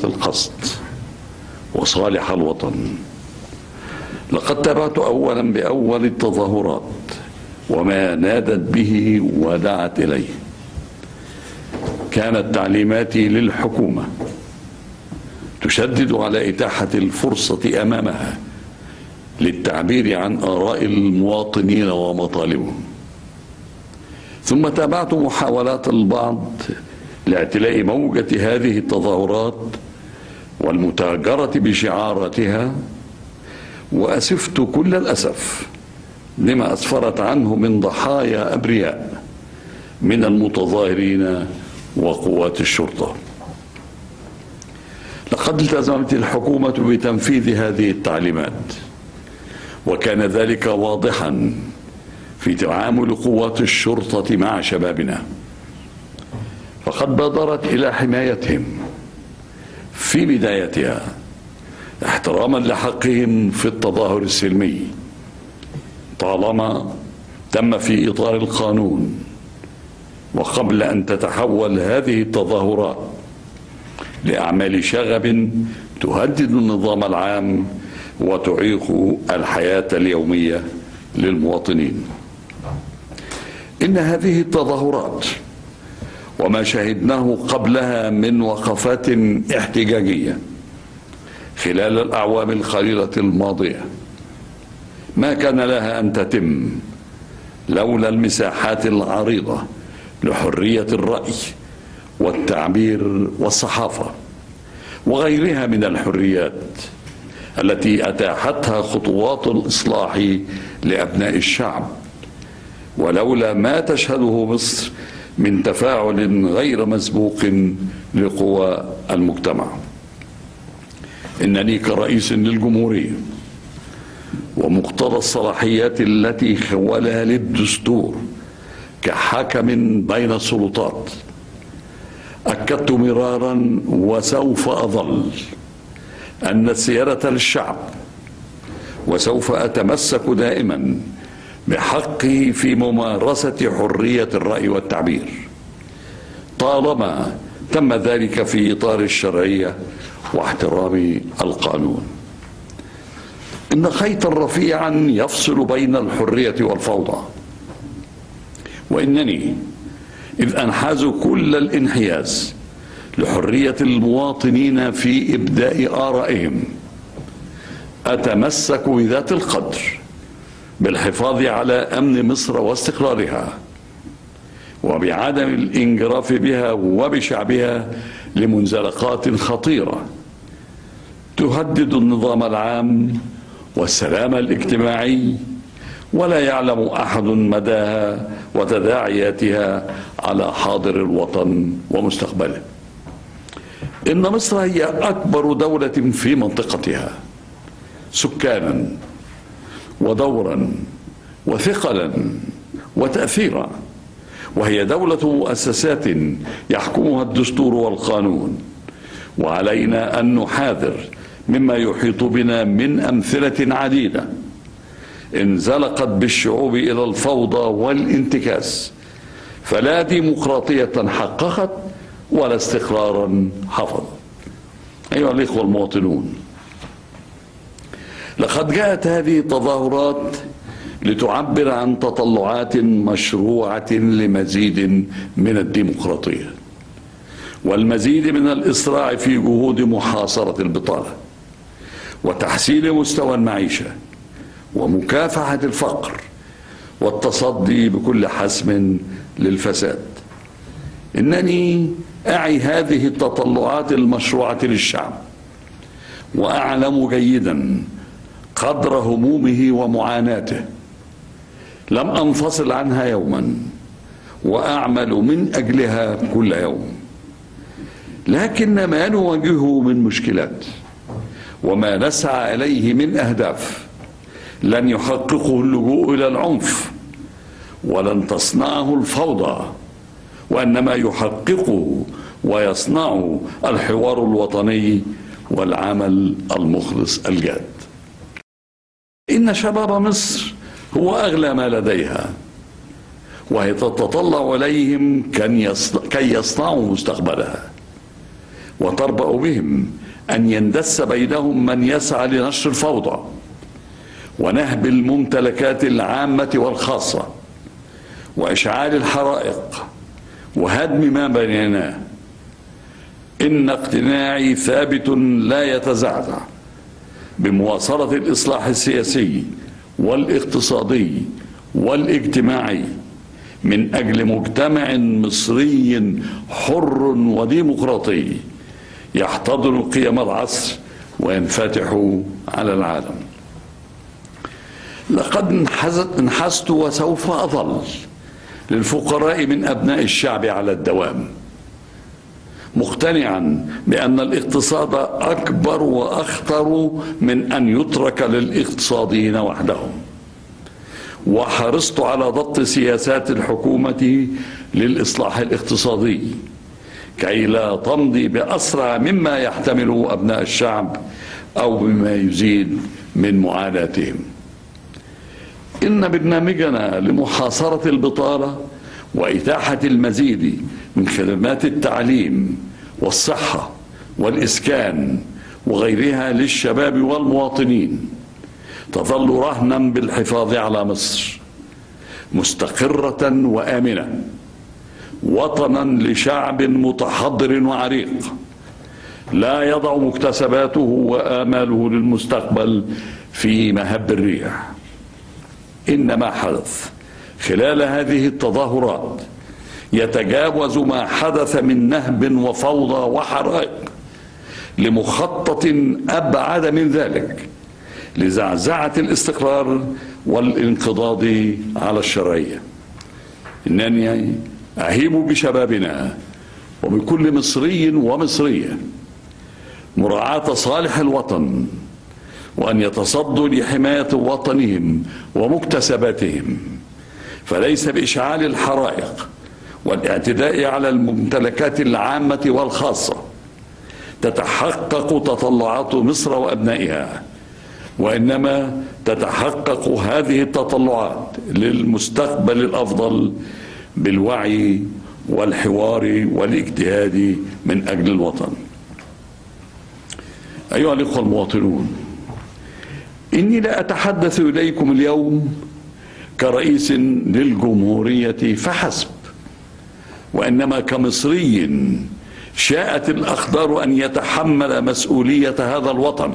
القصد وصالح الوطن. لقد تابعت أولا بأول التظاهرات وما نادت به ودعت إليه. كانت تعليماتي للحكومة تشدد على إتاحة الفرصة أمامها للتعبير عن آراء المواطنين ومطالبهم. ثم تابعت محاولات البعض لاعتلاء موجة هذه التظاهرات والمتاجرة بشعاراتها، وأسفت كل الأسف لما أسفرت عنه من ضحايا أبرياء من المتظاهرين وقوات الشرطة. لقد التزمت الحكومة بتنفيذ هذه التعليمات، وكان ذلك واضحا في تعامل قوات الشرطة مع شبابنا، فقد بادرت إلى حمايتهم في بدايتها احتراما لحقهم في التظاهر السلمي طالما تم في إطار القانون، وقبل أن تتحول هذه التظاهرات لأعمال شغب تهدد النظام العام وتعيق الحياة اليومية للمواطنين. إن هذه التظاهرات وما شهدناه قبلها من وقفات احتجاجية خلال الأعوام القليلة الماضية ما كان لها أن تتم لولا المساحات العريضة لحرية الرأي والتعبير والصحافة وغيرها من الحريات التي أتاحتها خطوات الإصلاح لأبناء الشعب، ولولا ما تشهده مصر من تفاعل غير مسبوق لقوى المجتمع. إنني كرئيس للجمهورية ومقتضى الصلاحيات التي خولها للدستور كحكم بين السلطات أكدت مرارا وسوف أظل أن السيادة للشعب، وسوف أتمسك دائما بحقي في ممارسة حرية الرأي والتعبير طالما تم ذلك في إطار الشرعية واحترام القانون. إن خيطا رفيعا يفصل بين الحرية والفوضى، وإنني إذ أنحاز كل الانحياز لحرية المواطنين في إبداء آرائهم أتمسك بذات القدر بالحفاظ على أمن مصر واستقرارها وبعدم الانجراف بها وبشعبها لمنزلقات خطيرة تهدد النظام العام والسلام الاجتماعي، ولا يعلم أحد مداها وتداعياتها على حاضر الوطن ومستقبله. إن مصر هي أكبر دولة في منطقتها سكانا ودورا وثقلا وتأثيرا، وهي دولة مؤسسات يحكمها الدستور والقانون، وعلينا أن نحاذر مما يحيط بنا من أمثلة عديدة انزلقت بالشعوب إلى الفوضى والانتكاس، فلا ديمقراطية حققت ولا استقرارا حفظ. أيها الإخوة المواطنون، لقد جاءت هذه التظاهرات لتعبر عن تطلعات مشروعة لمزيد من الديمقراطية والمزيد من الإسراع في جهود محاصرة البطالة وتحسين مستوى المعيشة ومكافحة الفقر والتصدي بكل حسم للفساد. إنني أعي هذه التطلعات المشروعة للشعب، وأعلم جيدا قدر همومه ومعاناته. لم أنفصل عنها يوما وأعمل من أجلها كل يوم، لكن ما نواجهه من مشكلات وما نسعى إليه من أهداف لن يحققه اللجوء إلى العنف ولن تصنعه الفوضى، وإنما يحققه ويصنعه الحوار الوطني والعمل المخلص الجاد. إن شباب مصر هو أغلى ما لديها، وهي تتطلع إليهم كي يصنعوا مستقبلها، وتربأ بهم أن يندس بينهم من يسعى لنشر الفوضى ونهب الممتلكات العامة والخاصة وإشعال الحرائق وهدم ما بنيناه. إن اقتناعي ثابت لا يتزعزع بمواصلة الإصلاح السياسي والاقتصادي والاجتماعي من أجل مجتمع مصري حر وديمقراطي يحتضن قيم العصر وينفتح على العالم. لقد انحست وسوف أظل للفقراء من أبناء الشعب على الدوام، مقتنعا بأن الاقتصاد أكبر وأخطر من أن يترك للاقتصاديين وحدهم، وحرصت على ضبط سياسات الحكومة للإصلاح الاقتصادي كي لا تمضي بأسرع مما يحتمله أبناء الشعب أو بما يزيد من معاناتهم. إن برنامجنا لمحاصرة البطالة وإتاحة المزيد من خدمات التعليم والصحة والإسكان وغيرها للشباب والمواطنين تظل رهنا بالحفاظ على مصر مستقرة وآمنة، وطنا لشعب متحضر وعريق لا يضع مكتسباته وآماله للمستقبل في مهب الريح. إن ما حدث خلال هذه التظاهرات يتجاوز ما حدث من نهب وفوضى وحرائق لمخطط أبعد من ذلك لزعزعة الاستقرار والانقضاض على الشرعية. إنني أهيب بشبابنا وبكل مصري ومصرية مراعاة صالح الوطن، وأن يتصدوا لحماية وطنهم ومكتسباتهم، فليس بإشعال الحرائق والاعتداء على الممتلكات العامة والخاصة تتحقق تطلعات مصر وأبنائها، وإنما تتحقق هذه التطلعات للمستقبل الأفضل بالوعي والحوار والاجتهاد من أجل الوطن. أيها الإخوة المواطنون، إني لا أتحدث إليكم اليوم كرئيس للجمهورية فحسب، وإنما كمصري شاءت الأقدار أن يتحمل مسؤولية هذا الوطن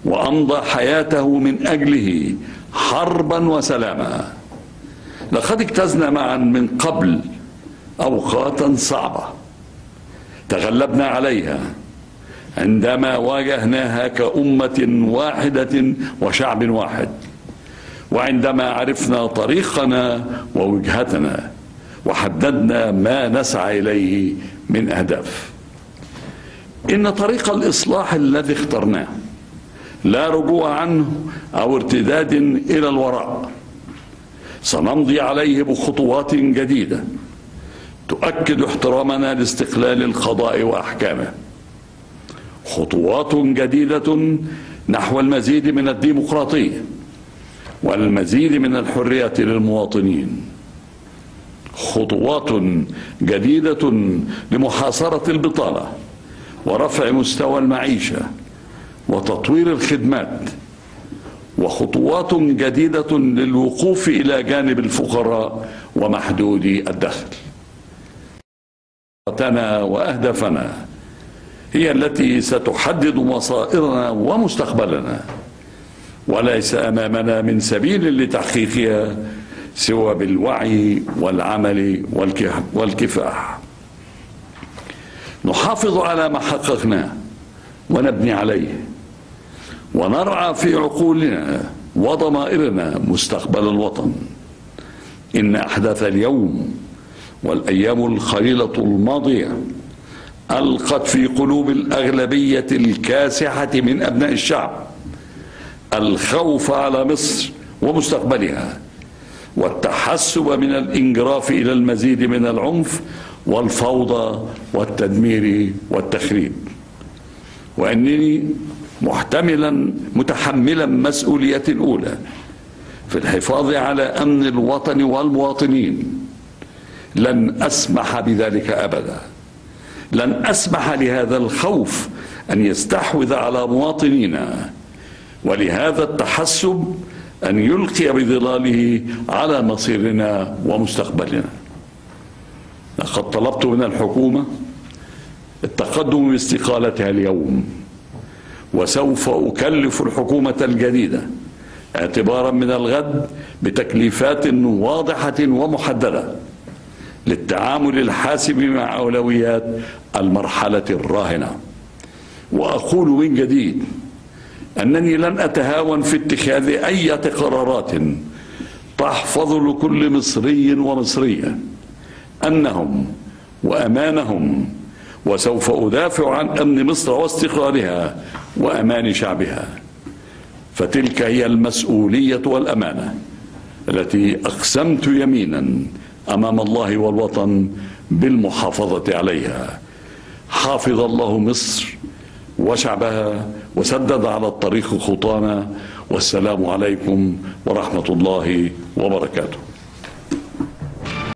وأمضى حياته من أجله حربا وسلاما. لقد اجتزنا معا من قبل أوقاتا صعبة تغلبنا عليها عندما واجهناها كأمة واحدة وشعب واحد، وعندما عرفنا طريقنا ووجهتنا وحددنا ما نسعى إليه من أهداف. إن طريق الإصلاح الذي اخترناه لا رجوع عنه أو ارتداد إلى الوراء، سنمضي عليه بخطوات جديدة تؤكد احترامنا لاستقلال القضاء وأحكامه، خطوات جديدة نحو المزيد من الديمقراطية والمزيد من الحرية للمواطنين، خطوات جديدة لمحاصرة البطالة ورفع مستوى المعيشة وتطوير الخدمات، وخطوات جديدة للوقوف إلى جانب الفقراء ومحدودي الدخل. خطواتنا وأهدافنا هي التي ستحدد مصائرنا ومستقبلنا، وليس أمامنا من سبيل لتحقيقها سوى بالوعي والعمل والكفاح. نحافظ على ما حققناه ونبني عليه، ونرعى في عقولنا وضمائرنا مستقبل الوطن. إن أحداث اليوم والأيام القليلة الماضية ألقت في قلوب الأغلبية الكاسحة من أبناء الشعب الخوف على مصر ومستقبلها، والتحسب من الانجراف إلى المزيد من العنف والفوضى والتدمير والتخريب. وأنني متحملا مسؤولية الأولى في الحفاظ على أمن الوطن والمواطنين. لن أسمح بذلك أبدا، لن أسمح لهذا الخوف أن يستحوذ على مواطنينا، ولهذا التحسب أن يلقي بظلاله على مصيرنا ومستقبلنا. لقد طلبت من الحكومة التقدم باستقالتها اليوم، وسوف أكلف الحكومة الجديدة اعتبارا من الغد بتكليفات واضحة ومحددة للتعامل الحاسم مع أولويات المرحلة الراهنة. وأقول من جديد أنني لن أتهاون في اتخاذ أي قرارات تحفظ لكل مصري ومصرية أمنهم وأمانهم، وسوف أدافع عن أمن مصر واستقرارها وأمان شعبها. فتلك هي المسؤولية والأمانة التي أقسمت يمينا أمام الله والوطن بالمحافظة عليها. حافظ الله مصر وشعبها وسدد على الطريق خطانا، والسلام عليكم ورحمة الله وبركاته.